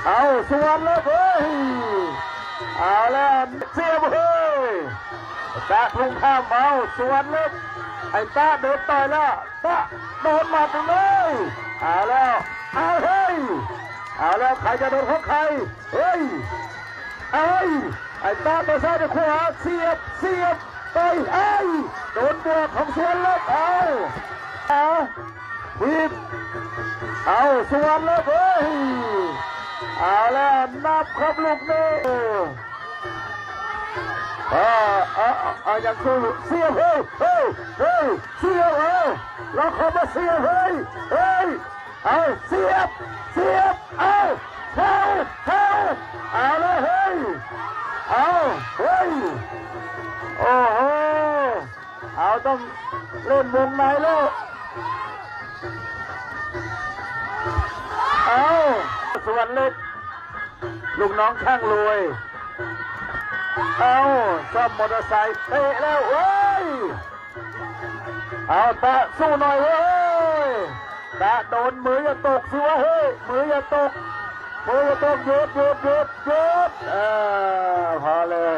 ເອົາ ສຸວັນເລີກເອີຍ ເອົາແລ້ວ ສຽບເຮີ້ຍ ຕະທຸ່ງຂ້າມ ເອົາ ສຸວັນເລີກ ໄອ້ຕະເດີນຕໍ່ແລ້ວ ຕະໂດນໝັດເລີຍ ເອົາແລ້ວ ເອົາເຮີ້ຍ ເອົາແລ້ວ ໃຄຈະໂດນຂອງໃຄ ເຮີ້ຍ ເອີຍ ໄອ້ຕາໄປຊ້າຍໄປຂວາ ສຽບ ສຽບ ໄປ ເອີຍ ໂດນບວກຂອງສວນເລັກ ເອົາ ເອົາ ທີບ ເອົາ ສວນເລັກເອີຍ ເອົາແລ້ວ ນັບຄັບລູກນີ້ ເອີ ເອີ ເອົາ ເອົາ ຍັງສູ້ ສຽບ ເຮີ້ຍ ເຮີ້ຍ ເຮີ້ຍ ສຽບ ເອີ ແລ້ວເຂົ້າມາ ສຽບ ເຮີ້ຍ ເຮີ້ຍ ເອົາ ສຽບ ສຽບ ເອົາ ເຂົ້າ ເຂົ້າ ເອົາລະເຮີ້ຍ ເອົາ ເຮີ້ຍ ໂອ້ໂຫ ເອົາ ຕ້ອງເຫຼັ້ນວົງໃນແລ້ວ ເອົາ ສວນເລັກ ລູກນ້ອງຊ່າງລວຍ ເອົາ ຊ້ອມມໍເຕີໄຊເຕະແລ້ວ ເອີຍ ເອົາ ຕະສູ້ໜ່ອຍເວີຍ ຕະໂດນ ມືຢ່າຕົກຊິວະເຮີ້ຍ ມືຢ່າຕົກ ມືຢ່າຕົກ ຢຸດ ຢຸດ ຢຸດ ຢຸດ ເອີ ພໍແລ້ວ.